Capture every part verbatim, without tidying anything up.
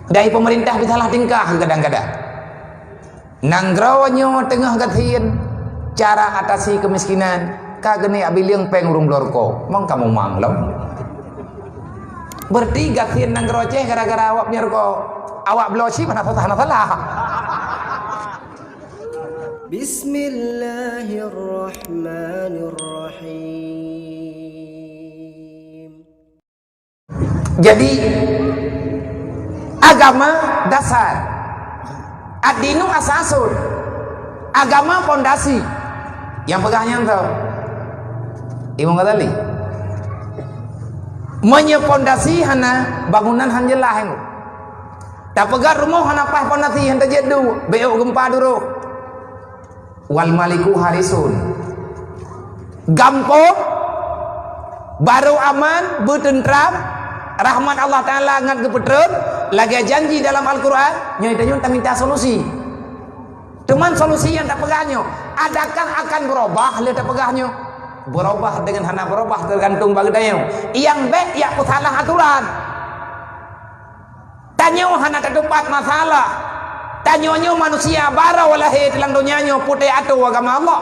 Dari pemerintah pih salah tingkah kadang-kadang. Nanggroe nyoe teungoh gasien cara atasi kemiskinan, ka geuneuk bileung péng ureuëng bloe rukok. Mang kamoe mang lom. Berarti gasien nanggroe Aceh gara-gara awak meunyoe rukok. Awak bloe cit hana salah, hana salah. Bismillahirrahmanirrahim. Jadi, agama dasar. Ad-dinu asasun. Agama pondasi. Nyang peugah nyan tho Imam Ghazali. Meunyoe pondasi hana, bangunan han jeulaih. Tapeugah rumoh hana paih pondasi, han tajeuet du, beuôt geumpa duroh. Wal maliku harisun. Gampông barô aman, beuteunteram, rahmat Allah Taala ngat geupeutrön, lagée janji dalam Al-Qur'an, nyoe tanyoe taminta solusi. Teuma solusi nyang tapeugah nyoe, adakah akan berubah lé tapeugah nyoe? Berubah dengan hana berubah tergantung bak geutanyoe. Nyang bék jak peusalah aturan. Tanyoe hana tatupat masalah. Tanyoe nyoe manusia barô lahé lam donya nyoe putéh atô agama Allah.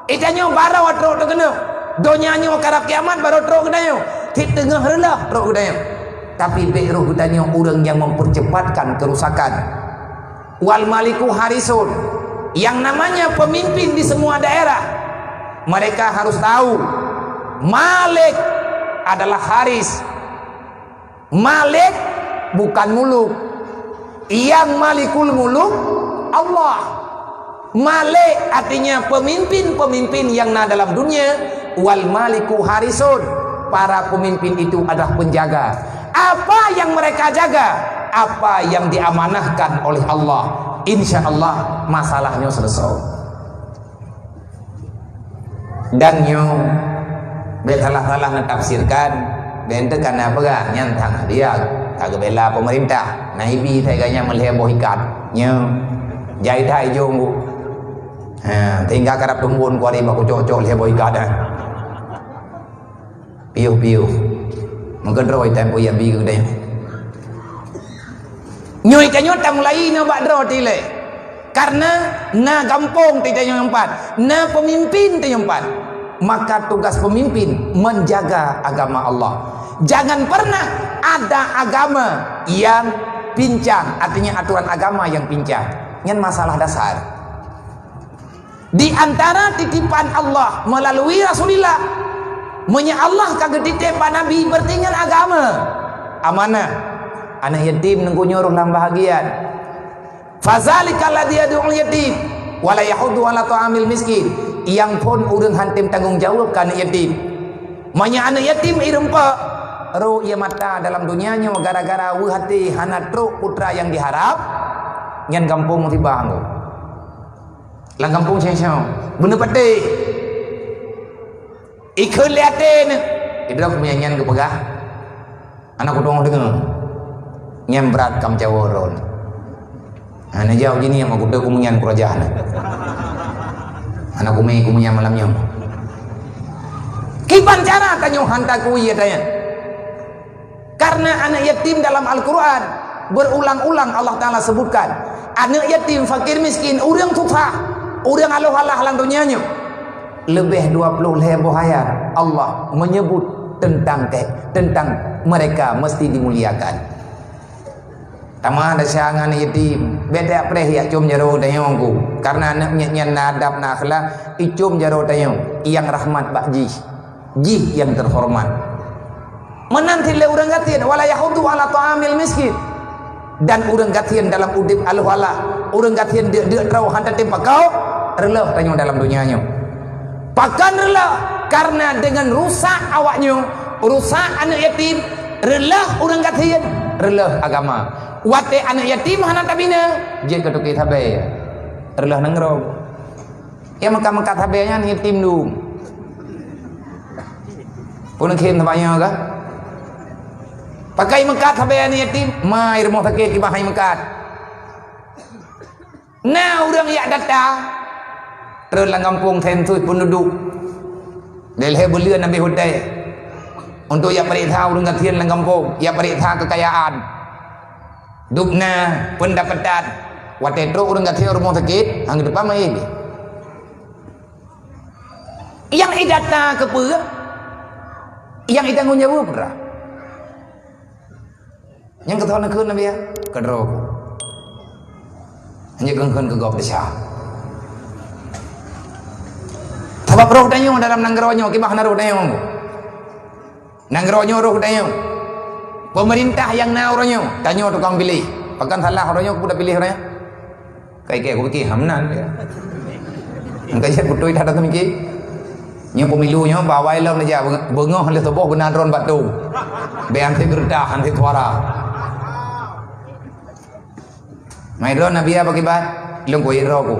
Geutanyoe barô trok teukeunong. Donya nyoe karab kiamat barô trok geutanyoe. Cit teungoh reuloh trok geutanyoe. Tapi bék roh geutanyoe ureuëng nyang mempercepatkan kerusakan. Wal maliku harisun. Yang namanya pemimpin di semua daerah, mereka harus tahu Malik adalah haris. Malik bukan muluk. Yang malikul muluk Allah. Malik artinya pemimpin-pemimpin yang na dalam dunia. Wal maliku harisun. Para pemimpin itu adalah penjaga. Apa yang mereka jaga, apa yang diamanahkan oleh Allah, insya Allah masalahnya selesai. Dan nyoe, bék salah-salah neutafsirkan, bék teuka na peugah nyan tanah dia ka geubela pemerintah. Na ibi that ganya meulhée boh ikat. Nyoe, jai that ijong bu. Ha, tinggai karab tumbon kuari bak kucok-cok lhée boh ikat dah. Piôh-piôh. Meukeudroe itam puyah bi geude. Nyoe tanyoe tamulai nyoe bak droe tilée. Karena na gampông ti tanyoe empat, na pemimpin tanyoe empat. Maka tugas pemimpin menjaga agama Allah. Jangan pernah ada agama yang pincang, artinya aturan agama yang pincang. Nyan masalah dasar. Di antara titipan Allah melalui Rasulullah. Meunyoe Allah ka geutitip bak Nabi, berarti nyan agama. Amanah. Aneuk yatim neuguyue roh lam bahagian. Fazalika alladzi yad'ul yatim wa la yahuddu ala ta'amil miskin. Nyang phon ureuëng han tem tanggong jaweueb keu aneuk yatim. Meunyoe aneuk yatim ireumpeuk, roh ie mata dalam donya nyoe gara-gara weueh até hana trok putra nyang diharab, nyan gampông musibah ngô. Lam gampông siang-siang. Beuneupatéh. Ikheun lé até neuh. Idroe keumeunyang nyan geupeugah. Aneuk kutueng deungoe. Nyan brat kam cawo ron. Ha, neujaweueb jih nyan, "Mak kuteuk kumeunyan keuraja neuh. Aneuk kumé kumeunyan malam nyoe." Kiban cara tanyoe hantar kui ya tanya. Karena aneuk yatim dalam Al-Quran berulang-ulang Allah Ta'ala sebutkan. Aneuk yatim, fakir miskin, ureuëng susah, ureuëng aloh alah lam donya nyoe. Leubeh dua puluh lhée boh ayat Allah menyebut tentang ke, tentang mereka mesti dimuliakan. Tamah desya ngon aneuk yatim, bék jak preh jak com jaroe tanyoe ku. Karena aneuk miet nyan na adab, na akhlak, icom jaroe tanyoe, nyang rahmat bak jih. Jih nyang terhormat. Meunan cit lé ureuëng gasien, "Wala yahuddu ala ta'amil miskin." Dan ureuëng gasien dalam udeb aloh alah, ureuëng gasien deuk-deuk droe han tatem pakau, reuloh tanyoe dalam donya nyoe. Pakon reuloh? Karena dengan rusak awak nyoe, rusak aneuk yatim, reuloh ureuëng gasien, reuloh agama. Watée aneuk yatim hana tabina, jeuet keu toke sabe, reuloh nanggroe. Nyang meukat-meukat sabe nyan yatim dum. Peue kheun sabe nyoe kah? Pakon meukat sabe aneuk yatim, ma i rumoh sakét kiban hai meukat. Na ureuëng jak data, trön lam gampông sensus penduduk. Dilhée buleuen habéh watée. Untuk jak peuriksa ureuëng gasien lam gampông, jak peuriksa keukayaan. Dubna pendapatan, watèe trok ureueng gasien rumoh sakét, han geuteupeue meu'én. Nyang idata keupeue? Nyang itanggong jaweueb ra? Nyang keutoe neukheun Nabi, ya? Keudroe ku. Hanya kheun-kheun keu gob desya. Sabab roh tanyoe dalam nanggroe nyoe, kiban hana roh tanyoe. Nanggroe nyoe roh tanyoe. Pemerintah nyang na uroe nyoe, tanyoe tukang piléh. Pakon salah uroe nyoe, kuda piléh uroe nyoe? Kai-kai kupikir, ha, meunan. Engkai cit beutôi that, that mikir. Nyoe pemilu nyoe, bak awai lom neujak beungoh lé suboh beuna droen bak tu. Bèk han sép geureutah, han sép suara. Mai droen Nabi apa kiban? Lôn kuwét droe ku.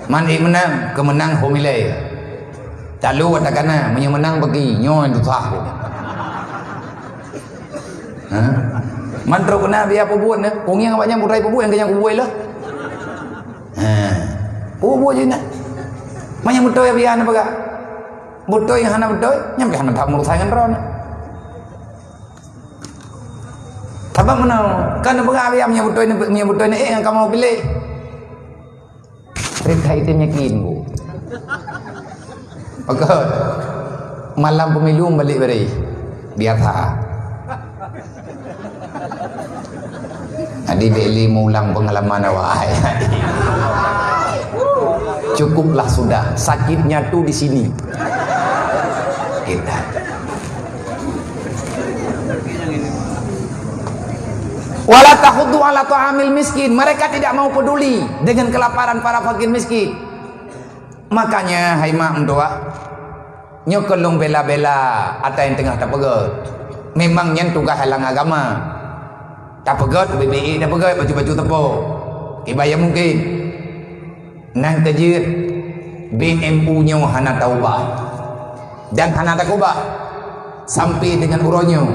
Man ék meunang, keumeunang ho milée. Talu watakana, meunyoe meunang bagi, nyoe susah ku. Ha? Man trok keunan biya peubuet nyan, ureueng nyang awak nyan beutôi peubuet, nyang keujang peubuet lah. Ha. Peubuet je nyan. Man nyang beutôi biya na peugah. Beutôi nyang hana beutôi, nyan pih hana that meurusan ngon droeneuh. Sabab meunan, kan peugah biya meunyoe beutôi, meunyoe beutôi na ék ngon kamoe piléh. Trép that item yakin, Bu. Pakon? Malam pemilu balek bari. Biasa. Jadi, bèk lé meuulang pengalaman awak. Cukuplah sudah. Sakitnya tu di sini. Kita. Wala tahuddu ala ta'amil miskin. Mereka tidak mau peduli dengan kelaparan para fakir miskin. Makanya, hai mak meutuah, nyoe keu lôn bela-bela ata nyang teungoh tapeugöt. Memang nyan tugaih lam agama. Tapeugöt, ubé-bé tapeugöt, bacut-bacut teupeu. Kiban nyang mungken. Nyan keuh jeuet, B M U nyoe hana taubah. Dan hana takeubah. Sampai dengan uroe nyoe,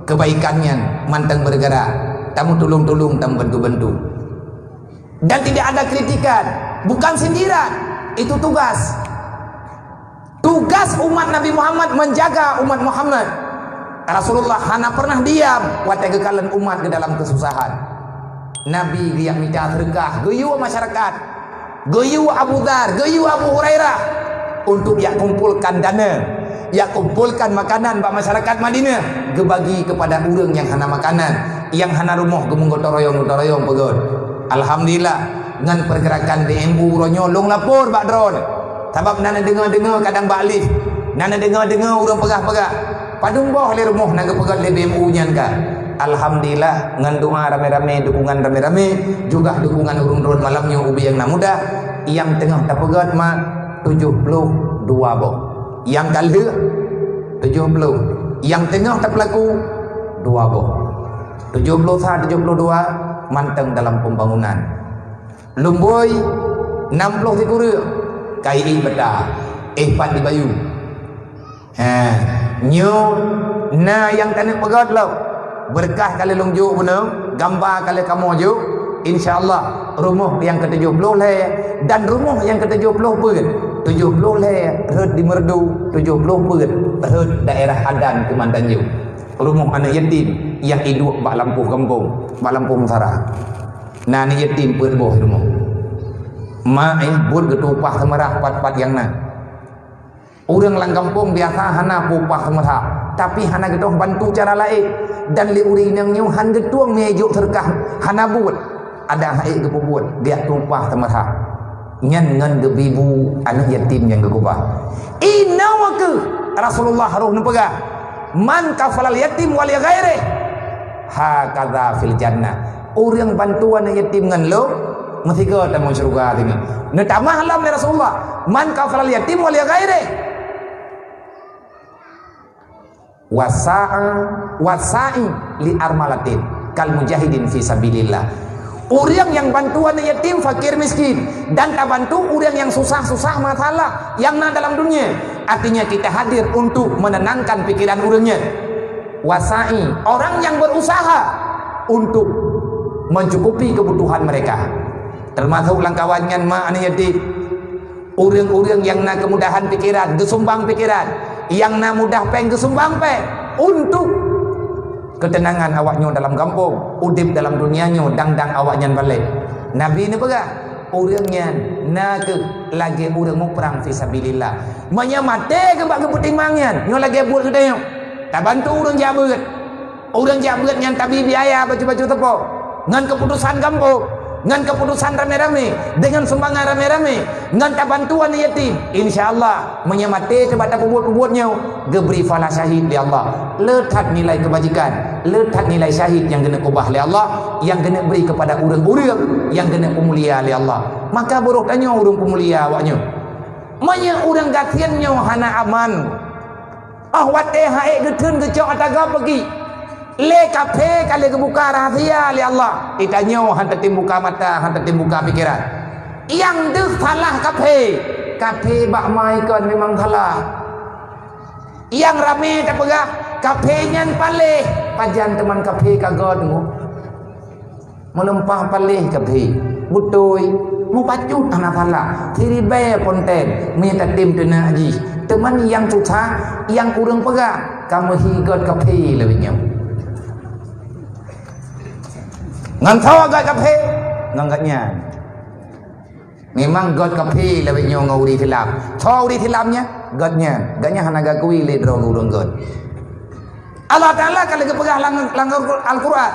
kebaikan nyan mantong bergerak. Tameutulông-tulông, tameubantu-bantu. Dan tidak ada kritikan. Bukan sindiran. Itu tugas. Tugas umat Nabi Muhammad menjaga umat Muhammad. Rasulullah hana pernah diam watèe geukalon umat di dalam kesusahan. Nabi geujak mita seudeukah, geuyue masyarakat, geuyue Abu Dzar, geuyue Abu Hurairah untuk jak kumpulkan dana, jak kumpulkan makanan bak masyarakat Madinah, geubagi kepada ureueng nyang hana makanan, nyang hana rumoh, geumeugoto royong-goto royong peugöt. Alhamdulillah, ngon pergerakan B M U uroe nyoe lôn lapor bak droeneuh. Sabab na neudeungoe-deungoe kadang bak live, na neudeungoe-deungoe ureueng peugah-peugah, padum boh lé rumoh na geupeugöt lé B M U nyan ka. Alhamdulillah, ngon doa ramé-ramé, dukungan ramé-ramé, jugah dukungan ureueng droen malam nyoe ubé nyang na mudah, nyang teungoh tapeugöt mak tujoh ploh dua boh. Nyang ka lheueh tujoh ploh, nyang teungoh tapeulaku dua boh. Tujoh ploh sa, tujoh ploh dua mantong dalam pembangunan. Lumbôi nam ploh sikureueng, ka iék bata, éh pat di bayu. Ha, nyoe na nyang taneuk peugöt lom. Beureukat ka lheueh lôn jok bunoe, gamba ka lheueh kamoe jok. Insya Allah, rumoh nyang keutujoh ploh lhèe dan rumoh nyang keutujoh ploh peuet. Tujoh ploh lhèe rhot di Meureudu, tujoh ploh peuet rhot daerah Adan Keumantanjong. Rumoh aneuk yatim nyang iduek bak lampôh gampông, bak lampôh meusara. Na aneuk yatim peuet boh rumoh. Mak, eh, buet geutueng upah seumeurah pat-pat nyang na. Ureueng lam gampông biasa hana peu-upah seumeurah, tapi hana geutueng bantu cara laén. Dan lé ureueng inong nyoe han geutueng miyueb jok seudeukah, hana buet. Adak han ék geupeubuet, geujak tueng upah seumeurah. Nyan ngon geubi bu aneuk yatim nyang geukeubah. Inoe kheueh Rasulullah roh neupeugah, "Man kafalal yatim wa li ghairih, hakadha fil jannah." Ureueng bantu aneuk yatim ngon lôn, meusigoe tamong syeuruga teungoh. Neutamah lom lé Rasulullah, "Man kafalal yatim wa li ghairih, wasa'a, wasa'i li armalatin, kal mujahidin fi sabilillah." Ureueng nyang bantu aneuk yatim, fakir miskin, dan tabantu ureueng nyang susah-susah masalah nyang na dalam dunia. Artinya, kita hadir untuk menenangkan pikiran ureueng nyan. Wasa'i, orang yang berusaha untuk mencukupi kebutuhan mereka. Termasuk lam kawan nyan mak aneuk yatim. Ureueng-ureueng nyang na keumudahan pikeran, geusumbang pikeran. Nyang na mudah péng, geusumbang péng. Untuk Keuteunangan awaknyoe dalam gampông, udeb dalam dunia nyoe dang-dang awaknyan balek. Nabi neupeugah, ureuëng nyan na kheueh lagée ureuëng muprang fi sabilillah. Meunyoe maté keu bak geupeutimang nyan, nyoe lagée buet geutanyoe. Tabantu ureuëng jak beuet. Ureuëng jak beuet nyan tabi biaya bacut-bacut teupeu. Ngon keuputosan gampông, ngon keuputosan ramé-ramé, deungon sumbangan ramé-ramé, ngon tabantu aneuk yatim, insya Allah, meunyoe maté teuh bak tapeubuet-peubuet nyoe, geubri pahala syahid lé Allah. Le that nilai keubajikan, le that nilai syahid nyang geuneuk ubah lé Allah, nyang geuneuk bri keupada ureuëng-ureuëng nyang geuneuk peumulia lé Allah. Maka barô tanyoe ureuëng peumulia awaknyoe. Meunyoe ureuëng gasien nyoe hana aman, óh watée han ék geutheun geucok ata gob peugi, lé kafé ka lheueh geubuka rahsia lé Allah. Geutanyoe han tatem buka mata, han tatem buka pikeran. Nyang deuh salah kafé, kafé bak ma ikon memang salah. Nyang ramé tapeugah kafé nyan paléh, pajan teuma kafé ka göt nyoe. Meulumpah paléh kafé, beutôi, meupacut hana salah, siribée ponten, meunyoe tatem teunak jih. Teuma nyang susah, nyang ureuëng peugah, ka meuhi göt kafé lagée nyoe. Ngon soe göt kafé? Ngon gobnyan. Memang göt kafé lagée nyoe ngon ureuëng Islam. Soe ureuëng Islam nyan? Gobnyan. Gobnyan hana geukui lé droe ureuëng göt. Allah Taala ka lagée peugah lam, lam Al-Qur'an,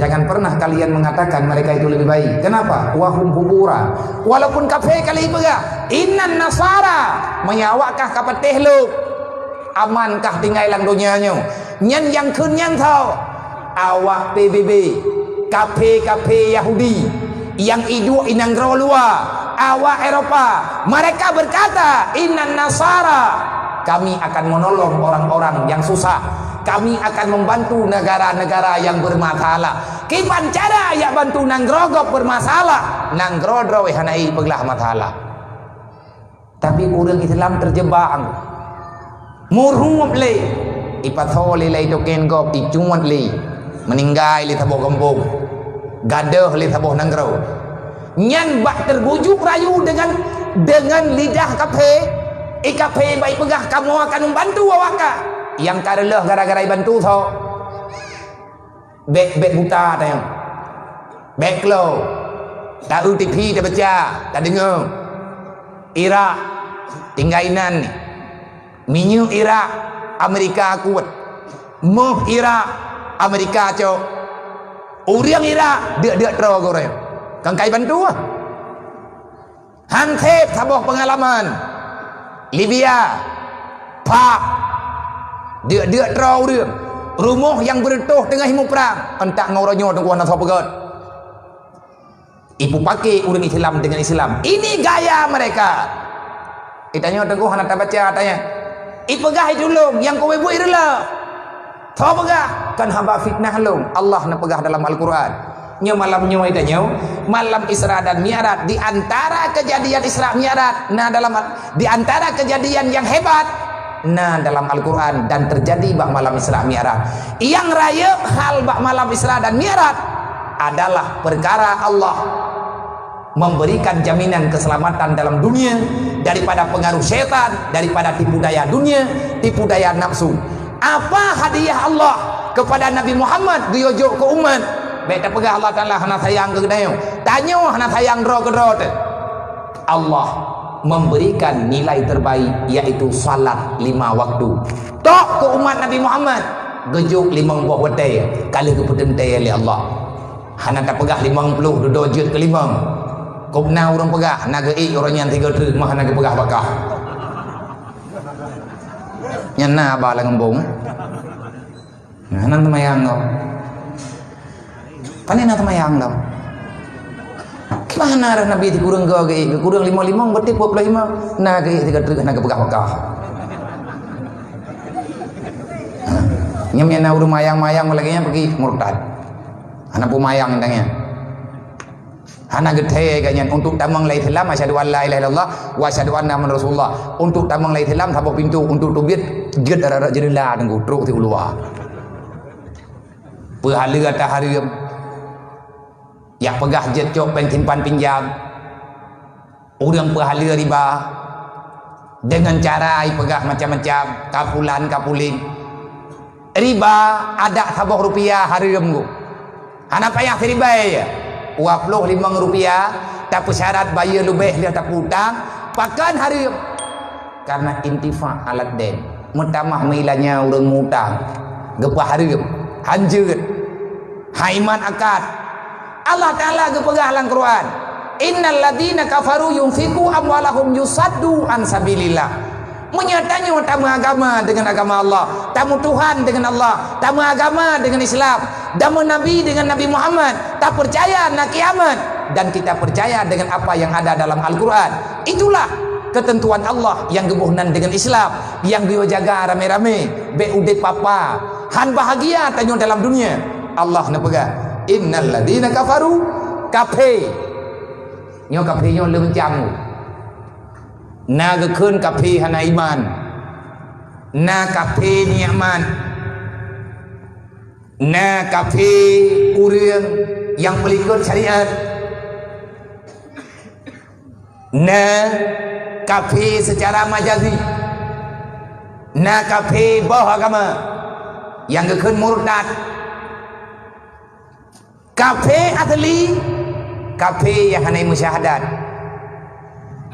"Jangan pernah kalian mengatakan mereka itu lebih baik." Kenapa? "Wa hum hubura." Walaupun kafé ka lheueh peugah, "Innan nasara," meunyoe awak kah ka patéh lom, aman kah tinggai lam donya nyoe. Nyan nyang kheun nyan soe? Awak P B B, kafé-kafé Yahudi, nyang iduek i nanggroe luwa, awak Eropa, mereka berkata, "Innan nasara, kami akan menolong orang-orang yang susah, kami akan membantu negara-negara yang bermasalah." Kiban cara jak bantu nanggroe gob bermasalah, nanggroe droe hana ipeuglah masalah. Tapi ureuëng Islam terjebak. Murhub lé, ipasoe lé lam token gob, icuet lé, meuninggai lé saboh gampông, gadôh lé saboh nanggroe. Nyan bak teubujuk rayu deungon, deungon lidah kafé, i kafé bak ipeugah kamoe akan membantu awak kah. Nyang ka reuloh gara-gara ibantu soe? Bék, bék buta tanyoe. Bék klo. Ta-eu T V tabaca, tadeungoe. Irak, tinggai inan. Minyeuk Irak, Amerika kuet. Moh Irak, Amerika cok. Ureuëng Irak, deuk-deuk troe gurée. Kan ka ibantu ah. Han sép saboh peungalaman. Libya, pak, deuk-deuk troe ureuëng. Rumoh nyang beureutoh teungoh imuprang, euntak ngon uroe nyoe teungku hana soe peugét. Ipeupaké ureuëng Islam deungon Islam. Ini gaya mereka. Itanyoe teungku hana tabaca, tanya. Ipeugah itulông, nyang kubu ireulée. Soe peugah? Kan haba fitnah lôn. Allah neupeugah dalam Al-Quran. Nyoe malam nyoe tanyoe, malam Isra dan Mi'raj, di antara kejadian Isra Mi'raj, na dalam, di antara kejadian yang hebat, na dalam Al-Quran dan terjadi bak malam Isra Mi'raj. Yang rayeuk hal bak malam Isra dan Mi'raj adalah perkara Allah memberikan jaminan keselamatan dalam dunia daripada pengaruh syaitan, daripada tipu daya dunia, tipu daya nafsu. Apa hadiah Allah kepada Nabi Muhammad geuyue jok keu umat? Bék tapeugah Allah Taala hana sayang keu geutanyoe. Tanyoe hana sayang droe keu droe teuh. Allah memberikan nilai terbaik, yaitu salat lima waktu. Tok keu umat Nabi Muhammad, geujok limong boh watée, ka lheueh geupeuteuntée lé Allah. Hana tapeugah limong ploh dudoe jeuet keu limong. Kok na ureuëng peugah, na geuék uroe nyan tiga treuk mah hana geupeugah bakah. Nyan na ba lam geumbong. Nah, hana teumayang kau. Pane na teumayang kau. Kiban hana roh Nabi tikureueng kau geuék, geukureueng limong-limong, berarti dua puluh lima. Na geuék tiga treuk hana geupeugah bakah. Nyam nyang na ureuëng mayang-mayang lagée nyan peugi murtad. Hana peumayang tangian. Hana geuthée geuh nyan untuk tamong lam Islam, asyhadu an la ilaha illallah wa asyhadu anna Muhammadar Rasulullah. Untuk tamong lam Islam saboh pintoe, untuk teubiet jeuet rara jeundela teungku trok siluwa. Peuhaleue ata hareuem. Yak peugah jeuet cok péng simpan pinjam. Ureuëng peuhaleue riba. Deungon cara ipeugah macam-macam, kapulan kapuling. Riba adak saboh rupiah hareuem geuh. Hana payah siribai, dua ploh limong rupiah, tapeusyarat bayeue leubeh lheueh tapeutang, pakon hareuem? Karena intifa alat den. Meutamah meuilanya ureuëng mutang, geupeuhareuem, hanjeuet, haiman akad. Allah Taala geupeugah lam Quran, "Innal ladzina kafaru yunfiqu amwalahum yusaddu an sabilillah." Meunyoe tanyoe tameuagama deungon agama Allah, tameutuhan deungon Allah, tameuagama deungon Islam, tameunabi deungon Nabi Muhammad, tapeucaya na kiamat, dan kita percaya dengan apa yang ada dalam Al-Quran. Itulah ketentuan Allah nyang geuboh nan deungon Islam, nyang geuyue jaga ramé-ramé, bék udeb papa, han bahagia tanyoe dalam dunia. Allah neupeugah, "Innal ladzina kafaru," kafé. Nyoe kafé nyoe leuncang. Na geukheun kafé hana iman. Na kafé nikmat. Na kafé ureuëng nyang peulikot syariat. Na kafé seucara majazi. Na kafé boh agama nyang geukheun murtad. Kafé asli, kafé nyang hana meusyahadat.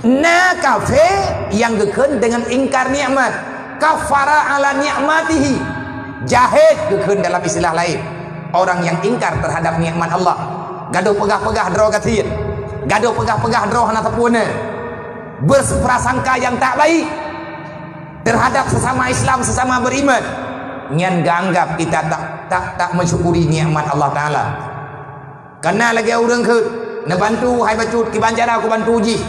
Na kafé nyang geukheun deungon ingkar nikmat, kafara ala nikmatihi, jahét geukheun dalam istilah laén, orang nyang ingkar terhadap nikmat Allah. Gadôh peugah-peugah droe gasien, gadôh peugah-peugah droe hana sapeue na, berprasangka nyang tak baik terhadap sesama Islam, sesama beriman, nyan geuanggap kita tak, tak, tak mensyukuri nikmat Allah Taala. Kana lagée ureuëng kheun, neubantu hai bacut, kiban cara kubantu jih.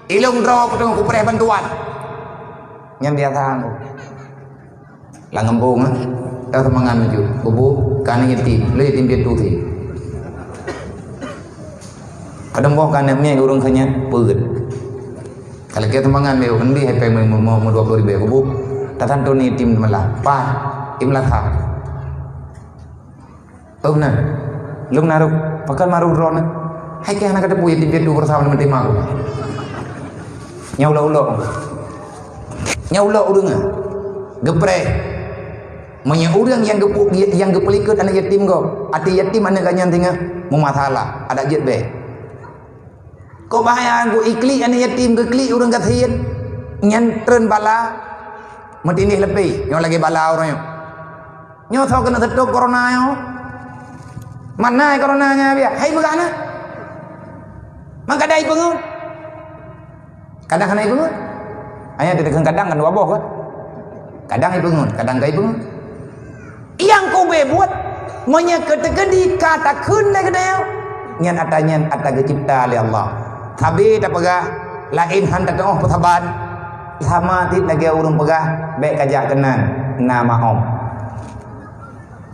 Ilong droe kuteungoh kupreh bantuan. Nyan biasa aku. Lam gampông, eh, ka seumangat maju. Kubu, ka aneuk yatim, le yatim piatu sih. Kadang boh ka aneuk miet ureuëng kanyat, peuet. Kalau kita seumangat maju, kendi hai peng mau, mau, mau dua puluh ribu kubu. Tatantu ni yatim malah. Pah, im lasak. Oh, na. Lôn na rôh. Pakon marôh droeneuh? Hai keuh hana kateupeue yatim piatu beurasam lam meutima ku. Nyoe ulok-ulok. Nyoe ulok ureuëng, ah. Geupreh. Meunyoe ureuëng nyang geupu-, nyang geupeulikot aneuk yatim gob, até yatim aneuk geuh nyan singoh meumasalah, adak jeuet bèe. Kok bahaya geu-, iklik aneuk yatim, geuklik ureuëng gasien, nyan treun bala meutindéh leupie, nyoe lagée bala uroe nyoe. Nyoe soe keuneuk seutôb corona nyoe? Mana corona nyan biak? Hai peugah na. Man kadang ipeungeut. Kadang hana ipeungeut. Hanya teudeukheun kadang kan dua boh kan. Kadang ipeungeut, kadang ka ipeungeut. Nyang kube buet, meunyoe keu teukeudi ka takheun lé geutanyoe, nyan atra nyan atra geucebta lé Allah. Sabe tapeugah, laén han tateuoh peusaban, sama cit lagée ureuëng peugah, bék kajak keunan, na maom.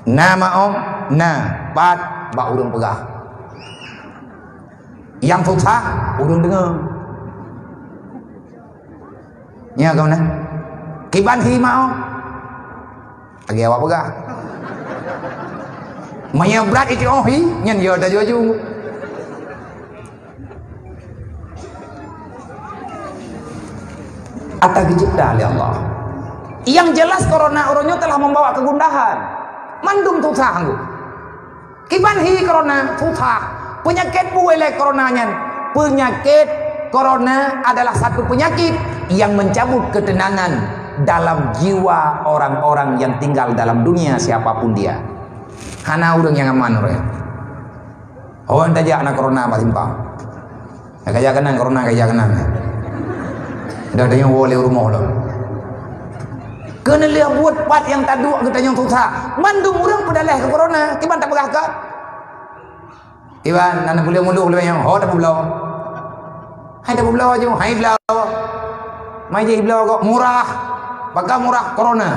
Na maom, na, pat bak ureuëng peugah. Nyang susah, ureuëng deungoe. Nya keuh na. Kiban hi maom. Lagée awak peugah. Meunyoe brat itu oh hi, nyan yo dah juju. Atra geucebta lé Allah. Yang jelas corona uroe nyoe telah membawa kegundahan. Mandum susah anggu. Kiban hi corona, susah. Penyakit buwai lé corona nyan. Penyakit corona adalah satu penyakit yang mencabut ketenangan dalam jiwa orang-orang yang tinggal dalam dunia siapapun dia. Hana ureuëng nyang aman uroe nyoe. Awak tajak na corona bak simpang. Kajak keunan corona, kajak keunan. Dah tanya woe lé rumoh lom. Keuneulheueh buet pat nyang taduek geutanyoe susah. Mandum ureuëng peudaléh keu corona, kiban tapeugah ka. Kiban, na neubloe mulu lé nyang ho tapeubloe. Hai tapeubloe ju, hai bloe. Mai jih bloe kok murah. Baka murah corona.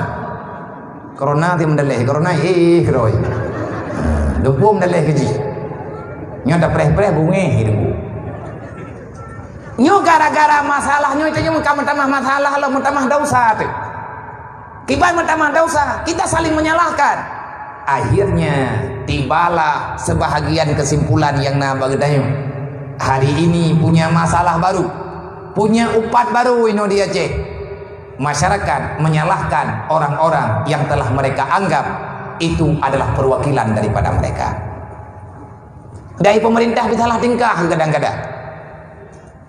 Corona ti meudaléh, corona eh keuroi. Dumpeue meudaléh keu jih. Nyoe tapreh-preh bungéh hi deungoe. Nyoe gara-gara masalah nyoe, tanyoe ka meutamah masalah lom, meutamah dosa teuh. Kiban meutamah dosa, kita saling menyalahkan. Akhirnya tibalah sebahagian kesimpulan nyang na bak geutanyoe. Hari ini punya masalah baru, punya upat baru inoe di Aceh. Masyarakat menyalahkan orang-orang yang telah mereka anggap itu adalah perwakilan daripada mereka. Dari pemerintah bisalah tingkah kadang-kadang.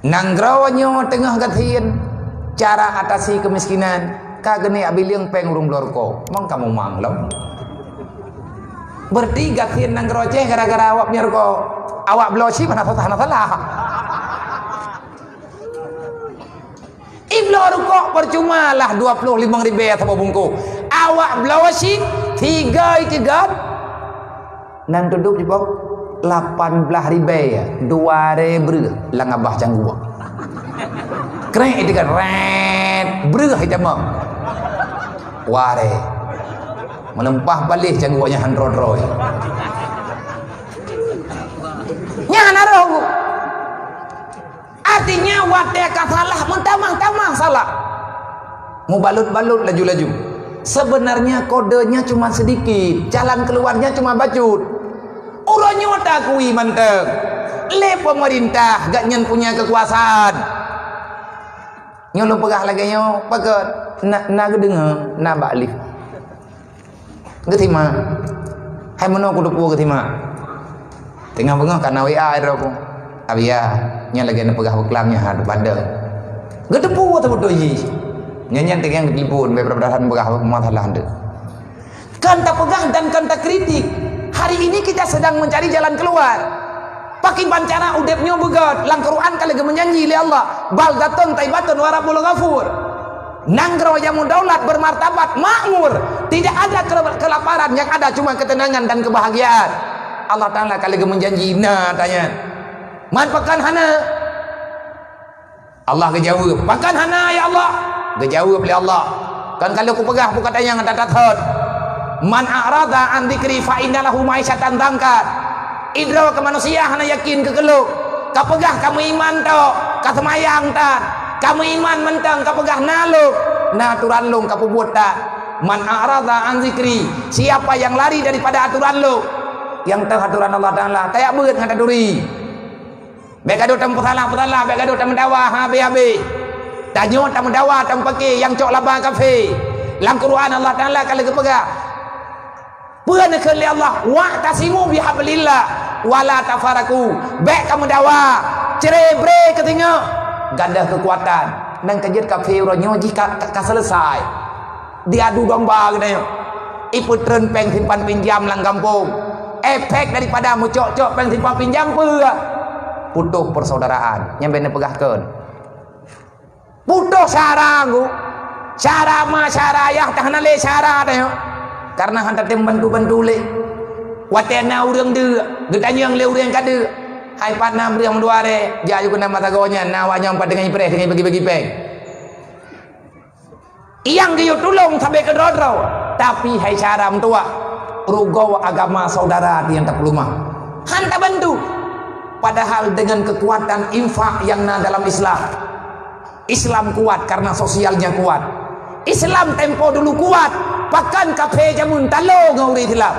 Nanggroe nyoe teungoh gasien cara atasi kemiskinan, ka geuneuk bileung péng ureuëng bloe rukok. Mang kamoe mang lom. Berarti gasien nanggroe Aceh gara-gara awak nyoe rukok. Awak bloe cit hana salah, hana salah. Ibloe rukok percuma lah dua puluh limong ribèe saboh bungkôh. Awak bloe cit tiga itiga. Nan tudôk jipok lapan belas ribèe, dua ribèe breuh lam abah cangguek. Krek itiga rèt breuh itamong. Waré. Meuleumpah baléh cangguek nyan han droe-droe. Nyan na roh. Artinya watèe ka salah meutamah-tamah salah. Mubalut-balut laju-laju. Sebenarnya kodenya cuma sedikit, jalan keluarnya cuma bacut. Uroe nyoe takui mantong lé pemerintah, gobnyan punya kekuasaan. Nyoe lôn peugah lagèe nyoe, pakon na, na geudeungoe, na bak live. Geusimak. Hai meunoe kuteupeu geusimak. Teungoh beungoh ka na W A droe ku. Abiya, nyan lagèe neupeugah beuklam nyan ha bandeng. Geuteupeue teubeutôi jih. Nyan nyan teungoh geutelepon, bèk peurasaan peugah masalah tu. Kan tapeugah dan kan takritik. Hari ini kita sedang mencari jalan keluar. Pakriban cara udép nyoe beugöt, lam Quran ka lagèe meujanji lé Allah, baldatun thaibatun wa rabbun ghafur. Nanggroe nyang meudaulat, bermartabat, makmur, tidak ada ke-, kelaparan, yang ada cuma ketenangan dan kebahagiaan. Allah Taala ka lagèe meujanji na tanyan. Man pakon hana? Allah geujaweueb, "Pakon hana, ya Allah?" Geujaweueb lé Allah, "Kan ka lheueh kupeugah buka tanyong ata that-that. Man a'rada an dzikri fa inna lahu ma'isyatan dhanka." Idroe keu manusia hana yakin keu keuloe. Ka peugah ka meuiman tok, ka seumayang tok, ka meuiman mantong ka peugah na lôn, na aturan lôn ka peubuet tok. Man a'rada an dzikri, siapa yang lari daripada aturan lôn, nyang teuh aturan Allah Taala, tajak beuet ngon taturi. Bèk gadôh tameusalah-peusalah, bèk gadôh tameudawa habéh-habéh. Tanyoe tameudawa, tameupake nyang cok laba kafé. Lam Quran Allah Taala ka lheueh geupeugah, peue neukheun lé Allah, "Wa'tasimu bihablillah wa la tafarraqu." Bèk tameudawa, cre-bre keu singoh. Gadôh keukuatan. Nyan ka jeuet kafé uroe nyoe jih ka, ka, ka seuleusoe. Diadu domba geutanyoe. Ipeutreun péng simpan pinjam lam gampông. Efek daripada meucok-cok péng simpan pinjam peue? Putoh persaudaraan. Nyan bèk neupeugah kheun. Putoh syara, Guru. Syara ma syara yah, ka hana lé syara tanyoe. Karena hana tatem bantu-bantu lé. Watèe na ureueng deuk, geutanyong lé ureueng ka deuk. Hai pat na breueh meudua ré, jak ju keunan mata goe nyan, na awak nyan pat teungoh ipreh, teungoh ibagi-bagi péng. Nyang geuyue tulông sabe keudroe-droe, tapi hai syara meutuwah, rugoe agama saudara nyang tapeuleumah. Han tabantu. Padahal dengan kekuatan infak yang na dalam Islam, Islam kuat karena sosialnya kuat. Islam tempo dulu kuat, pakon kafé jameun talo ngon ureueng Islam.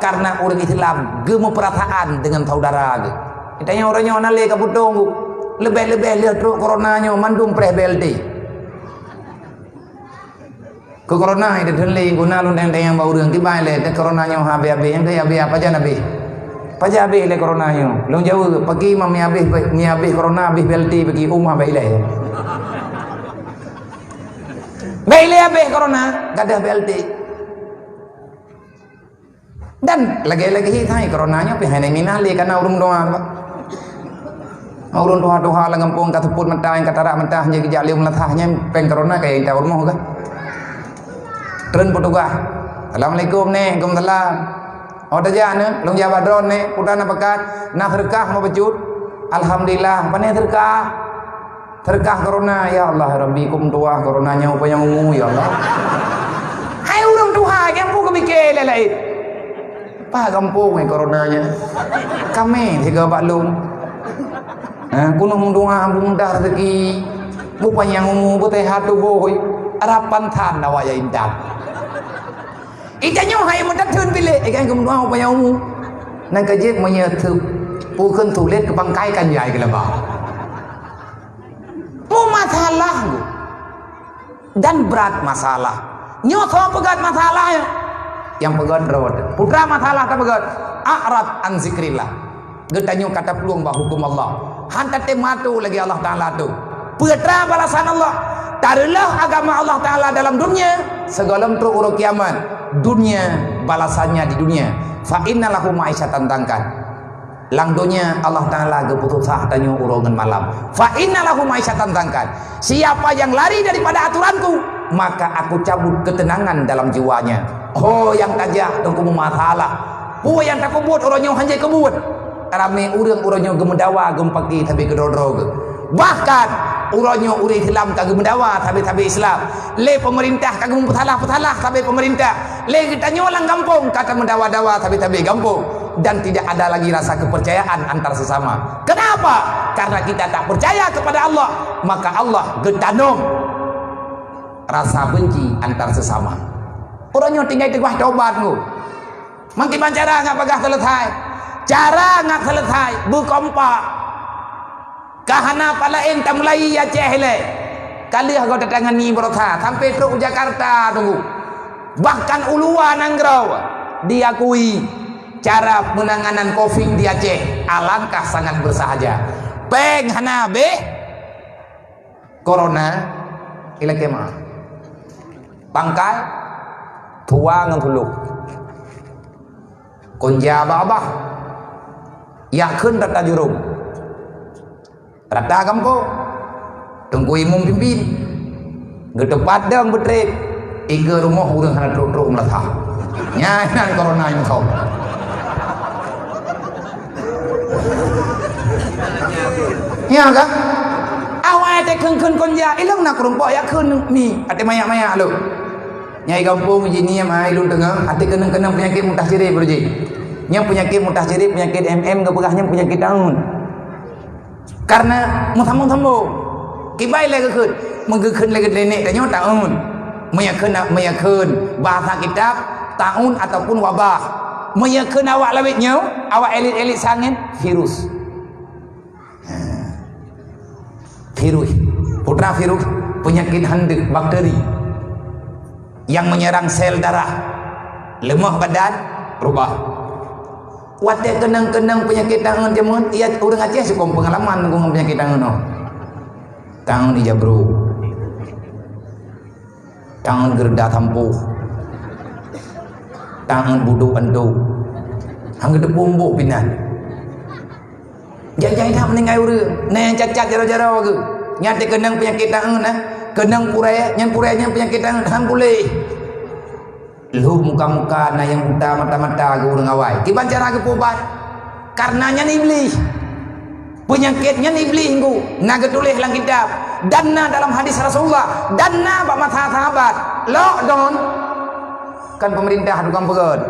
Karena ureueng Islam geumeupeurasaan dengan saudara geuh. Geutanyoe uroe nyoe hana lé ka putong, leubeh-leubeh lheueh trok corona nyoe mandum preh B L T. Keu corona hai teuteun lé guna lôn deng-deng nyang bak ureueng kiban lé, teuh corona nyoe habéh-habéh, nyang keu habéh, pajan habéh? Pajan habéh lé corona nyoe? Lôn jaweueb, pagi ma mi habéh, mi habéh corona, habéh B L T pagi, uma habéh ilèe. Bèk ilèe habéh corona, gadôh B L T. Dan lagèe-lagèe hai corona nyoe pih hai na mina lé kana ureueng tuha. Ureueng tuha-tuha lam gampông ka seupôt mata, nyang ka tarak mata, hana geujak lé meulasah nyan péng corona ka intat u rumoh gah. Treun petugas. "Assalamualaikum, Nek." "Waalaikumsalam." "Oh, tajak, Nek?" "Lôn jak bak droeneuh, Nek." "Peue na pakat?" "Na seudeukah meubacut." "Alhamdulillah." "Pane seudeukah?" "Seudeukah corona." "Ya Allah, Rabbi, kum tuwah corona nyoe panyang umu, ya Allah." Hai ureueng tuha, nyang peue geupike lé laén? Paih gampông, eh, corona nyan. Kamé sigoe bak lôn. Ha, keuneuk meudoa, mudah-mudah rezeki. Beupanyang umu, beuseuhat tuboh. Harapan that awak nyang intat. Ita nyoe hai meutateueng bilék, eh, kan, keu meudoa beupanyang umu. Nyan ka jeuet meunyoe teu-, peue kheun tuléh keu bangkai kan jai keu laba. Peue masalah, Bu? Dan brat masalah. Nyoe soe peugöt masalah nyoe? Nyang peugöt droe. Peue teuma masalah tapeugöt? A'rad an zikrillah. Geutanyoe ka taplueng bak huköm Allah. Han tatem meuatur lagèe Allah Taala tu. Peue teuma balasan Allah? Tareulôh agama Allah Taala dalam dunia, sigohlom trok uroe kiamat. Dunia balasannya di dunia. Fa inna lahu ma'isyatan dhankan. Lam donya Allah Taala geupeususah tanyoe uroe ngon malam. Fa inna lahu ma'isyatan dhankan. Siapa yang lari daripada aturanku, maka aku cabut ketenangan dalam jiwanya. Ho nyang tajak teungku meumasalah. Peue nyang tapeubuet uroe nyoe han jeuet keubuet. Ramé ureueng uroe nyoe geumeudawa, geumeupaké sabe keudroe-droe geuh. Bahkan uroe nyoe ureueng Islam ka geumeudawa sabe-sabe Islam. Lé peumeurintah ka geumeusalah-peusalah sabe peumeurintah. Lé geutanyoe lam gampông ka tameudawa-dawa sabe-sabe gampông, dan tidak ada lagi rasa kepercayaan antar sesama. Kenapa? Karena kita tak percaya kepada Allah, maka Allah geutanom rasa benci antar sesama. Uroe nyoe tinggai teugah tobat ngu. Mangkiban cara ngat peugah selesai. Cara ngat selesai beukompak. Ka hana pat laén tamulai Aceh ilée. Ka lheueh goe tatangani beurasa sampai trok u Jakarta teungku. Bahkan u luwa nanggroe diakui cara penanganan covid di Aceh alangkah sangat bersahaja. Péng hana habéh, corona ilakée meu'ah. Pangkai, tuha ngon sulôk. Konja babah. Yak kheun that tajurông. Rata gampông. Teungku imum pimpin. Geuteupat dong beutrép. Iga rumoh ureueng hana trok-trok meulasah. Nyan nan corona nyang kau. Nya ka? Awai teuh kheun-kheun konja, ilong na keurumpok yak kheun mi. Até mayak-mayak lom. Nyai gampông ji nie ma ilong teungoh, até keunong-keunong peunyakét mutah sirip beureuji. Nyang peunyakét mutah sirip, peunyakét M M geupeugah nyang peunyakét taun. Karena meusambong-sambong. Kibai lé geukheun, meugeukheun lé geuneuk tanyoe taun. Meuyakheun, meuyakheun bahasa kitab taun ataupun wabah. Meuyakheun awak lawét nyoe, awak elit-elit sangén virus. Virus. Peue teuma virus, peunyakét handeuek, bakteri. Nyang menyerang sel darah, leumoh badan, rubah. Watée keunong-keunong peunyakét taun jameun, iya ureueng Aceh sukong peungalaman ngon peunyakét taun nyoe. Taun ija bru, taun geureuda sampôh, taun budôk antu, han geuteupeue mbôk pinan. Jai-jai that meuninggai ureueng, na nyang cacat jaroe-jaroe geuh. Nyan teukeunong peunyakét taun na, keunong purée, nyan purée nyan peunyakét taun han puléh. Lheueh muka-muka na nyang buta mata-mata geuh ureueng awai. Kiban cara geupeuubat? Karena nyan iblih. Peunyakét nyan iblih geuh. Na geutuléh lam kitab, dan na dalam hadis Rasulullah, dan na bak masa sahabat. Lockdown kan pemerintah tukang peugöt.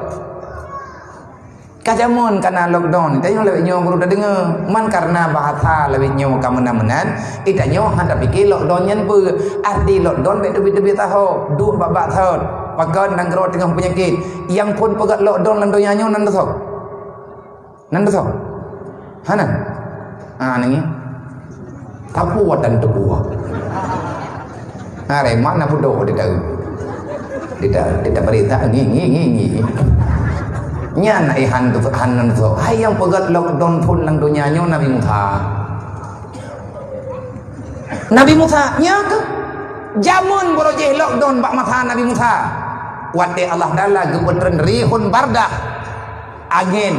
Ka jameun ka na lockdown, tanyoe lawét nyoe baru tadeungoe. Man karena bahasa lawét nyoe ka meunan-meunan, tanyoe han tapike lockdown nyan peue. Arti lockdown bék teubiet-teubiet taho, duek bak-bak thon. Pakon nanggroe teungoh peunyakét. Nyang phon peugöt lockdown lam donya nyoe nan teusoe? Nan teusoe? Hana? Ah, nangis. Tapuwa dan tebuwa. Arema na budoh di dalam. Di da-, di da berita ngi, ngi, ngi, ngi. Nyan ai han tu, han nan tu. Hai nyang peugöt lockdown phon lam donya nyoe Nabi Musa. Nabi Musa, nya ke? Jameun baroe jih lockdown bak masa Nabi Musa. Watée Allah Taala geupeutreun rihun bardah. Angén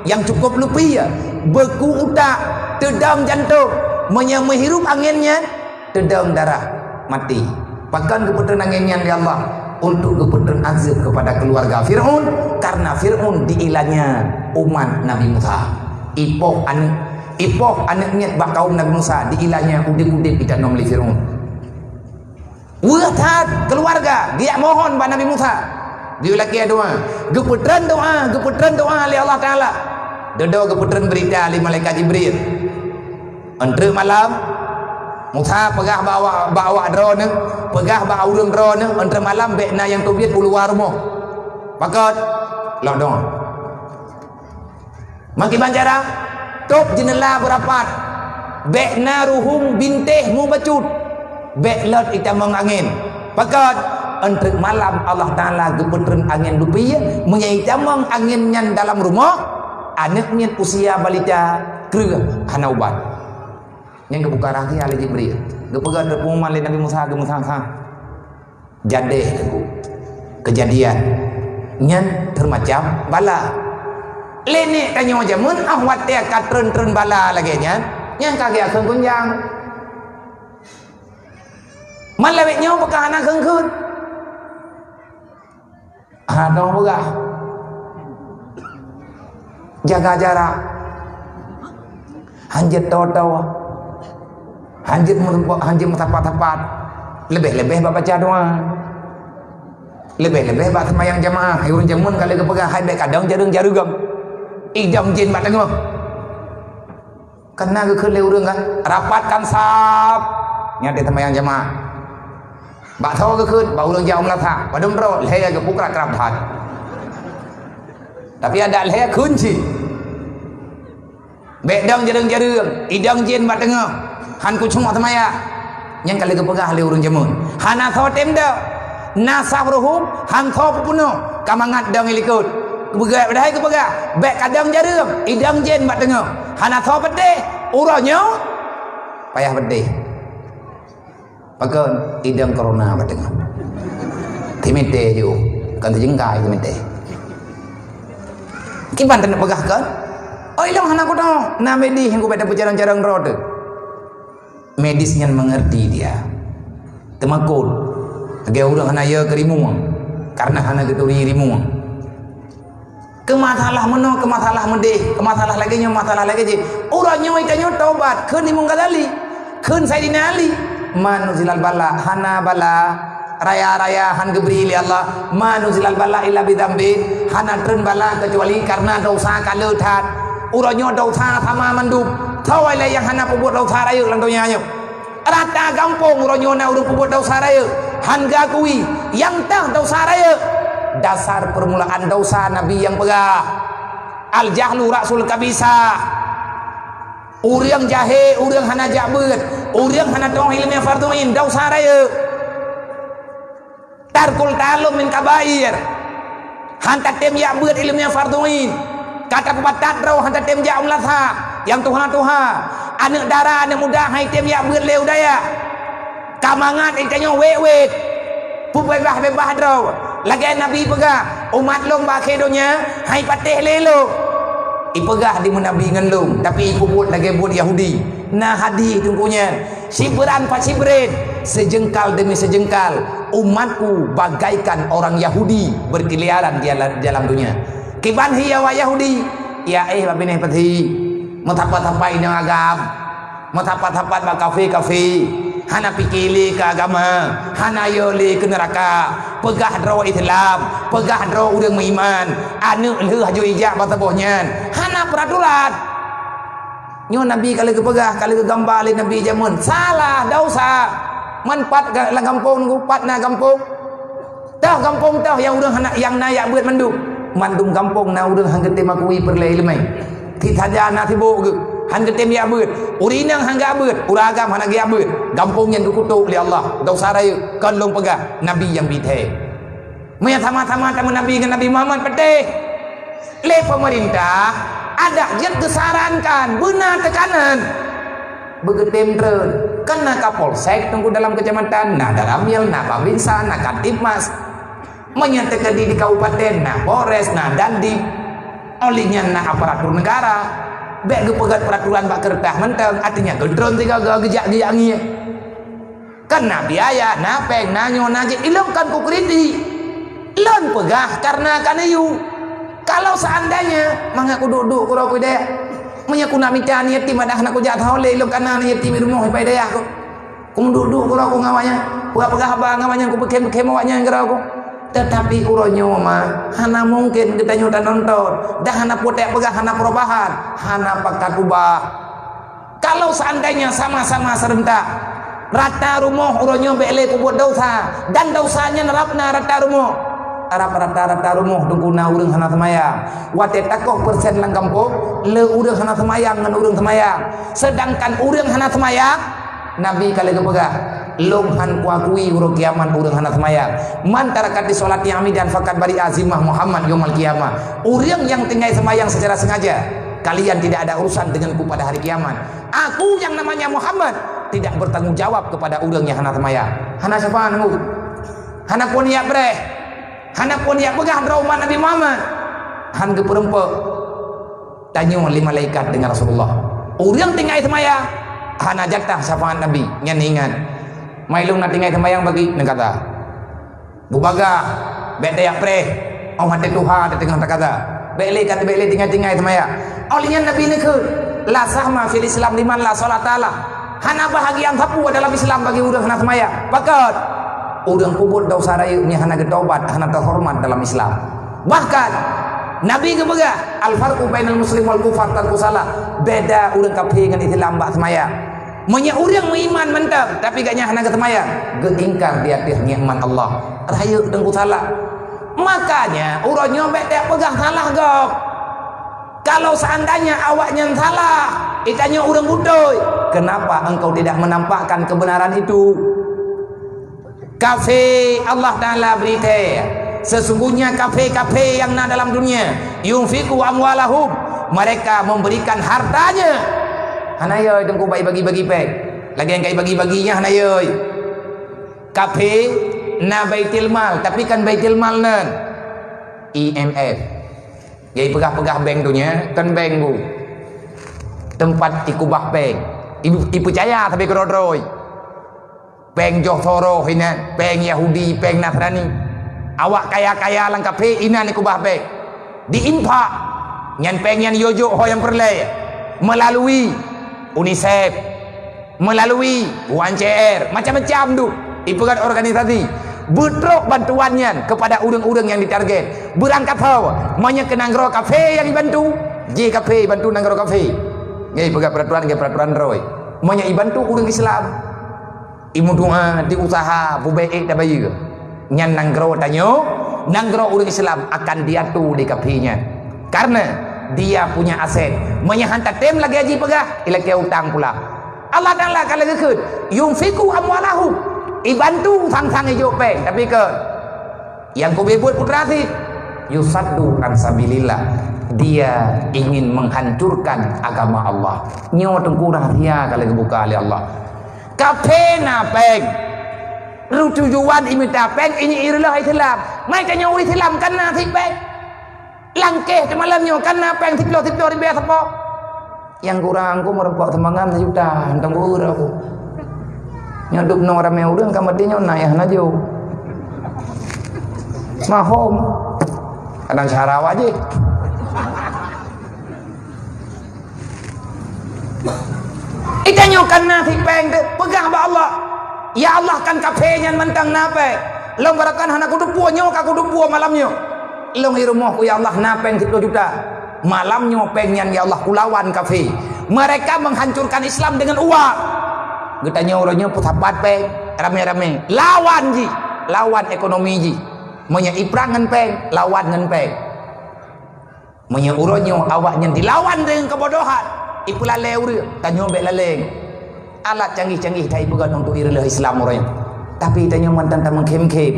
nyang cukup leupie, beuku utak, teudong jantông. Meunyoe meuhirup angén nyan, teudong darah, maté. Pakon geupeutreun angén nyan lé Allah? Untuk geupeutreun azeueb kepada keluarga Fir'aun, karena Fir'aun diilanya umat Nabi Musa. Ipoh aneuk, ipoh aneuk miet bak kaum Nabi Musa diilanya udeb-udeb itanom lé Fir'aun. Weueh that keuluwarga geujak mohon bak Nabi Musa. Geulakée doá, geupeutreun doá, geupeutreun doá lé Allah Taala. Dudoe geupeutreun beurita lé malaikat Jibril. Entrée malam, Musa peugah bak awak, bak awak droeneuh, peugah bak ureuëng droeneuh, entrée malam bék na nyang teubiet u luwa rumoh. Pakon? Lockdown. Meukiban cara, tôb jeuneula beurapat, bék na ruhueng bintéh mubacut, bék lôt itamong angén. Pakon? Eunteuk malam Allah Taala geupeutreun angén lupie, meunyo itamong angén nyan dalam rumoh, aneuk miet usia balita kreueh hana ubat. Nyan geubuka rahsia lé Jibril. Geupeugah teupeuman lé Nabi Musa, geumeusa-sa. Jadeh teungku. Keujadian nyan teumacam bala. Lé nek tanyoe jameun ah watée ka treun-treun bala lagée nyan, nyan ka geukheun gunjang. Man lawét nyoe bukon hana kheun-kheun. Hana peugah. Jaga jarak. Hanjeuet toe-toe. Hanjeuet meurumpok, hanjeuet meusapat-sapat. Leubeh-leubeh bak baca doa. Leubeh-leubeh bak seumayang jamaah. Hai ureuëng jameun ka lheueh geupeugah, hai bék kadang jareueng-jareueng. Idong jén bak teungoh. Kana geukheun lé ureuëng kan, rapatkan saf. Nyan di seumayang jamaah. Bak soe geukheun, bak ureuëng jak u meunasah. Padum droe, lhée geupukrak krab that. Tapi adak lhée kheun cit. Bék dong jareueng-jareueng, idong jén bak teungoh. Han kucung seumayang. Nyang ka lheueh geupeugah lé ureuëng jameun. Hana soe tem dong. Na saf ruhup, han soe peupunoh. Ka mangat dong i likot. Geupeugah, padahai geupeugah, bék kadang jareueng, idong jén bak teungoh. Hana soe peudeh. Uroe nyoe payah peudeh. Pakon? Idong corona bak teungoh. Timete ju, kon teujengkai timete. Kiban taneuk peugah kon? Oh, ilong hana kuto. Na medis nyang kubek tapeucarong-carong droe teuh. Medis nyan mengerti dia. Teumakot. Lagée ureuëng hana yö keu rimueng, karena hana geuturi rimueng. Keu masalah meunoe, keu masalah meudeh, keu masalah lagée nyoe, masalah lagée jih. Uroe nyoe tanyoe tobat, kheun Imam Ghazali, kheun Saidina Ali. Ma nuzilal bala, hana bala. Raya-raya han geubri lé Allah. Ma nuzilal bala illa bidzambin, hana treun bala keucuali karena dosa ka le that. Uroe nyoe dosa sama mandum. Soe lé nyang hana peubuet dosa rayeuk lam donya nyoe? Rata gampông uroe nyoe na ureuëng peubuet dosa rayeuk, han geuakui, nyang teuh dosa rayeuk. Dasar peurmulaan dosa Nabi nyang peugah, "Al-jahlu ra'sul khabithah." Ureuëng jahé, ureuëng hana jak beuet, ureuëng hana teuoh iéleumé fardhu ain, dosa rayeuk. Tarkul ta'allum min kabair. Han tatem jak beuet iéleumé fardhu ain. Ka tapeubatat droe han tatem jak u meunasah nyang tuha-tuha. Aneuëk dara, aneuëk muda han item jak beuet lé u dayah. Ka mangat itanyoe wét-wét. Peubeubaih-beubah droe. Lagée Nabi peugah, "Umat lôn bak akhé donya han ipatéh lé lôn." Ipeugah di Nabi ngon lôn, tapi ipeubuet lagée buet Yahudi. Na hadih teungku nyan. Sibran fa sibrin, seujengkal demi seujengkal, umatku bagaikan orang Yahudi berkeliaran di ala-, di dalam dunia. Kiban hi awak Yahudi, ya éh bak binéh peuthi, meusapat-sapat inong agam, meusapat-sapat bak kafé-kafé, hana pike lé keu agama, hana yö lé keu neuraka, peugah droe Islam, peugah droe ureuëng meuiman, aneuëk lheueh haju ijak bak saboh nyan, hana peuraturan. Nyoe Nabi ka lheueh geupeugah, ka lheueh geugamba lé Nabi jameun, salah, dosa. Man pat ga-, lam gampông nunggu, pat na gampông. Toh gampông toh nyang ureuëng hana, nyang na jak beuet mandum. Mandum gampông na ureuëng han geutem akui peureulée iéleumé. Cit saja na sibok geuh, han geutem jak beuet. Ureuëng inong han geujak beuet, ureuëng agam hana geujak beuet. Gampông nyan geukutôk lé Allah, dosa rayeuk, kon lôn peugah, Nabi nyang bi thée. Meunyo sama-sama tameunabi ngon Nabi Muhammad, peuteh lé peumeurintah adak jeuet geusarankan beuna teukanan. Beugeutem treun, kan na kapolsek teungku dalam keucamatan, na daramil, na babinsa, na kamtibmas. Meunyo teukeudi di kabupaten, na polres, na dandim. Óh lheueh nyan na aparatur negara. Bék geupeugét peuraturan bak keureutah mantong, artinya geutreun sigoe-goe geujak-geujak ngieng. Kan na biaya, na péng, na nyoe, na jih, ilong kan kukritik. Lôn peugah kareuna ka neuyue. Kalau seandainya mangat kuduek-duek keudroe ku dayah, meunyoe ku nak mita aneuk yatim, adak hana kujak tho lé, ilong kana aneuk yatim di rumoh ipai dayah ku. Kumeuduek-duek keudroe ku ngon awaknyan, peugah-peugah haba ngon awaknyan, kupeukém-peukém awaknyan keudroe ku. Teutapi uroe nyoe ma, hana mungken geutanyoe tanonton, dan hana putéh peugah, hana perubahan, hana pakat ubah. Kalau seandainya sama-sama seurentak, rata rumoh uroe nyoe bék lé peubuet desya, dan desya nyan rab na rata rumoh. Rab rata-rata rumoh teungku na ureuëng hana seumayang. Watée takoh persen lam gampông, le ureuëng hana seumayang ngon ureuëng seumayang. Sedangkan ureuëng hana seumayang, Nabi ka lheueh geupeugah, Lôn hán kuakui uroe kiamat ureuëng hana seumayang. Man taraka sholata 'amidan faqad bari'a zimmah Muhammad yaumal qiyamah. Ureuëng nyang tinggai seumayang secara sengaja, kalian tidak ada urusan denganku pada hari kiamat. Aku yang namanya Muhammad tidak bertanggung jawab kepada ureuëng nyang hana seumayang. Hana syafaat ngon. Hana pun yak breh. Hana pun yak peugah droe umat Nabi Muhammad. Hán geupeureumpok. Tanyoe lé malaikat deungon Rasulullah. Ureuëng tinggai seumayang, hana jatah syafaat Nabi. Nyan ingat. Mai lôn na tinggai seumayang bagi neukata. Bubagah, bék tayak preh. Oh, maté tuha teuteungoh takata. Bék lé kat bék lé tinggai-tinggai seumayang. Oh, lé nyan Nabi neukheun, la sahma fil Islam liman la sholata lah. Hana bahagian sapeue dalam Islam bagi ureuëng hana seumayang. Pakon? Ureuëng peubuet desya rayeuk nyang hana geutobat, hana teuhoreumat dalam Islam. Bahkan Nabi geupeugah, "Al-farqu bainal muslim wal kufar tarkus shalah." Beda ureuëng kafé ngon Islam bak seumayang. Meunyoe ureuëng meuiman mantong, tapi gobnyan hana geuseumayang, geuingkar di ateueh nikmat Allah. Rayeuk teungku salah. Makanya uroe nyoe bék tapeugah salah gob. Kalau seandainya awaknyan salah, itanyoe ureuëng beutôi, kenapa engkau tidak menampakkan kebenaran itu? Kafé, Allah Ta'ala bri thèe, sesungguhnya kafé-kafé nyang na dalam dunia, yunfiqu amwalahum, mereka memberikan hartanya. Hana yoi teungku bagi-bagi péng. Lagèe nyang kai bagi-bagi nyan hana yoi. Kafé na Baitul Mal, tapi kan Baitul Mal nan I M F. Jadi peugah-peugah bank dunia, kan bank bu. Tempat ikubah péng. I, ipeucaya sabe keudroe-droe. Péng joh soroh inan, péng Yahudi, péng Nasrani. Awak kaya-kaya lam kafé inan ikubah péng. Diinfak. Nyan péng nyan yojok ho nyang peureulèe. Melalui UNICEF. Melalui U N C R, macam-macam tu. Ipeugah organisasi. Beutrok bantuan nyan kepada ureuëng-ureuëng nyang ditarget. Beurangkat ho, meunyoe keu nanggroe kafé nyang ibantu, jih kafé ibantu nanggroe kafé. Nyan ipeugah peraturan, nyan peraturan droe. Meunyoe ibantu ureuëng Islam, imeudoa, diusaha, bubé ék tabayeue. Nyan nanggroe tanyoe, nanggroe ureuëng Islam akan diatu lé kafé nyan. Karena dia punya aset. Meunyoe han tatem lagèe jipeugah, ilakèe utang pula. Allah Ta'ala ka lagèe kheun, "Yunfiqu amwalahum." Ibantu sang-sang ijok péng, tapi keu nyang keubeue buet putra sit, "Yusaddu an sabilillah." Dia ingin menghancurkan agama Allah. Nyoe teungku rahsia ka lagèe buka lé Allah. Kafé na péng. Tujuan imita péng ini ireuleuh Islam. Mai tanyoe ureuëng Islam kan na sit péng. Langkeh teumalam nyoe kan na péng siploh-siploh ribèe sapo. Nyang kurang ku meureumpok seumangat sejuta, hantong ku ureuëng aku. Nyoe dub noe ramé ureuëng ka maté nyoe na yah na jo. Mahom. Kadang syara wajib. Itanyoe kan na sit péng teuh, peugah bak Allah, "Ya Allah, kan kafé nyan mantong na péng. Lôn barokan hana kuteupue, nyoe ka kuteupue malam nyoe. Lôn i rumoh ku, ya Allah, na péng siploh juta. Malam nyoe péng nyan, ya Allah, kulawan kafé. Mereka menghancurkan Islam dengan uang." Geutanyoe uroe nyoe peusapat péng, ramé-ramé. Lawan jih, lawan ekonomi jih. Meunyoe iprang ngon péng, lawan ngon péng. Meunyoe uroe nyoe awaknyan dilawan deungon keubodohan, ipeulalé ureuëng, tanyoe bék lalé. Alat canggih-canggih that ipeugöt untuk ireuleuh Islam uroe nyoe. Tapi tanyoe mantong tameukhém-khém.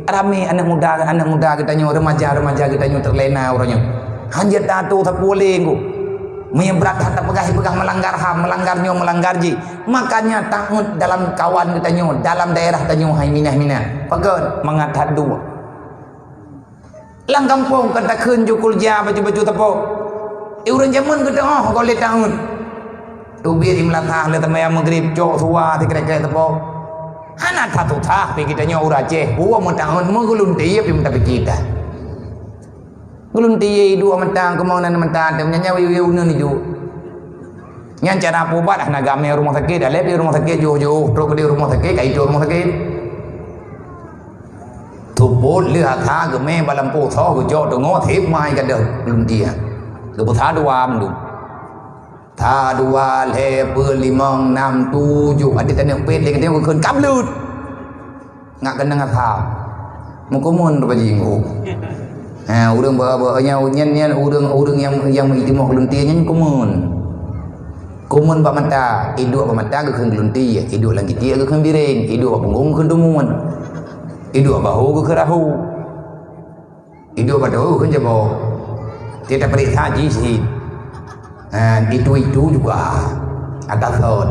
Ramé aneuk muda, aneuk muda geutanyoe, remaja-remaja geutanyoe teulena uroe nyoe. Hanjeuet tato sapeue lé ngon. Meunyoe brat that tapeugah, ipeugah melanggar ham, melanggar nyoe, melanggar jih. Makanya taát dalam kawan geutanyoe, dalam daerah tanyoe hai minah-minah. Pakon mangat that dua. Lam gampông ka takheun ju keureuja baju-baju teupok. Di ureuëng jameun geuteuôh goh lé taun. Teubiet di meulasah lé teumayang Maghrib, cok suwa sikrek-krek teupok. Hana that susah pih geutanyoe ureuëng Aceh, buet meutakheun meugeuluntie pih meuta pih kita. Geuluntie dua mata, keumong nan mata, tem nyan nyawi-wi uneun iju. Nyan cara peubat hana gamé rumoh sakét, alèh pih rumoh sakét jôh-jôh, trok di rumoh sakét, ka itu rumoh sakét. Tupot lheueh asa geumé bak lampôh soe geucok teungoh sép mai gadôh lôn dia. Geupeusa dua mandum. Sa, dua, lhèe, peuet, limong, nam, tujoh. Até taneuk pét lé geutanyoe geukheun ka bluet. Ngat keunong asa. Meukeumon rupa jinggo. Ha, ureuëng ba-, ba-, nyan, nyan, nyan ureuëng, ureuëng nyang, nyang meuitimah lôn dia nyan keumon. Umun bak mata, iduek bak mata geukheun geulunti, iduek lam giti geukheun biréng, iduek bak punggong geukheun tumuan, iduek bak bahô geukheun rahô, iduek bak toh geukheun jabô. Kita periksa jih sit. Ha, itu-itu juga ada thon.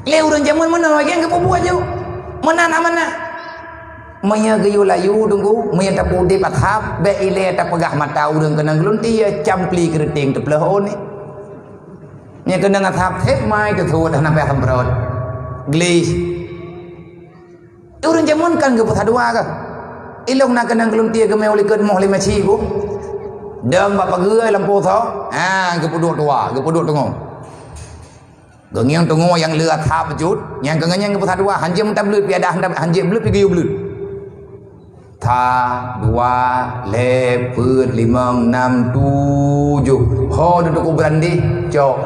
Lé ureuëng jameun meunoe lagée nyang geupeubuet ju. Meunan amanah. Meunyoe geuyue layu teungku, meunyoe tapeuudeb athab, bék ilée tapeugah mata ureuëng keunan geulunti, campli keureuteng teupleuh ôn. Nyan keunan athab thép mai teusuet hana payah semprot. Glis. Ureuëng jameun kan geupeusadua kah? Ilong na keunan geulunti geumé u likot moh lima sibu. Dong bak pageue lam poso, ha, geupeuduek dua, geupeuduek teungoh. Geungieng teungoh nyang leuat that beujeuet, nyang keu ngon nyang geupeusadua, hanjeuet meutableut pi adak, hanjeuet bleut pi geuyue bleut. Sa, dua, lhée, peuet, limong, nam, tujoh. Ho, dudoe ku beurandeh, cok.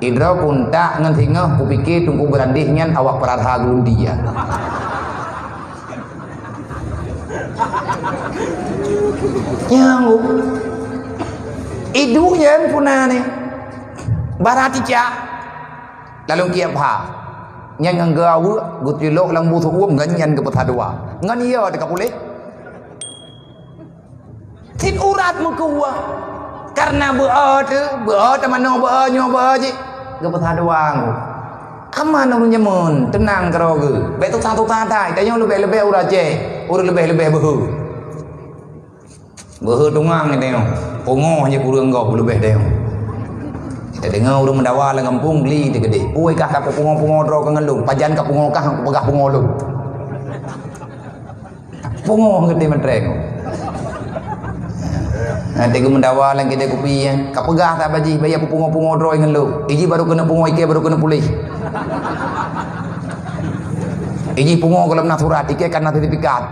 Idroe kuntak ngon singoh kupike teungku beurandeh nyan awak peurasa geulunti ya. Nyang idu nyan puna ni. Bara ticak. Lalu kiek pha. Nyan ngon geuaweuek, geutilok lam busoe uem ngon nyan geupeusadua. Ngon iya teuka puléh. Sit urat meukuwah. Karena beu-o teu, beu-o teumanoe beu-o nyoe beu-o jih. Geupeusadua ngku. Aman ureuëng jameun, teunang keudroe geuh. Bék tusa-tusa that, tanyoe leubeh-leubeh ureuëng Aceh, ureuëng leubeh-leubeh beuhe. Beuhe tungang tanyoe, pungoh jih ureuëng gob leubeh tanyoe. Kita deungoe ureuëng meudawa lam gampông beli teukeudeh. Ui kah ka pungoh-pungoh droe keu ngon lôn, pajan ka pungoh kah, peugah pungoh lôn. Pungoh geuti meutreng. Nanti geumeudawa lam keudè kupi, ya. Ka peugah that bak jih, baya kupungoh-pungoh droe ngon lôn. Iji baru keuneuk pungoh, ikei baru keuneuk puléh. Iji pungoh gohlom na surat, ikei ka na sertifikat.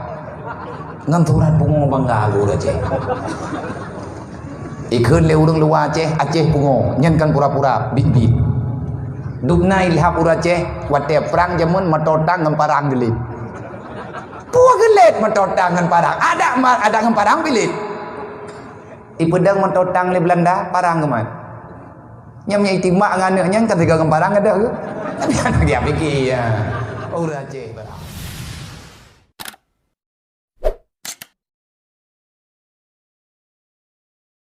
Ngon surat pungoh bangga geuh ureuëng Aceh. Ikheun lé ureuëng luwa Aceh, Aceh pungoh, nyan kan pura-pura, bit-bit. Dubna ilham ureuëng Aceh, watée prang jameun meuto tang ngon parang geulet. Peue geulet meuto tang ngon parang? Adak ma-, adak ngon parang bilet. Ipeudong meuto tang lé Beulanda, parang geumat. Nyang meunyoe itimbak ngon aneuk nyan ka sigoe ngon parang gadôh geuh. Tapi hana geupike, ya. Ureuëng Aceh barang.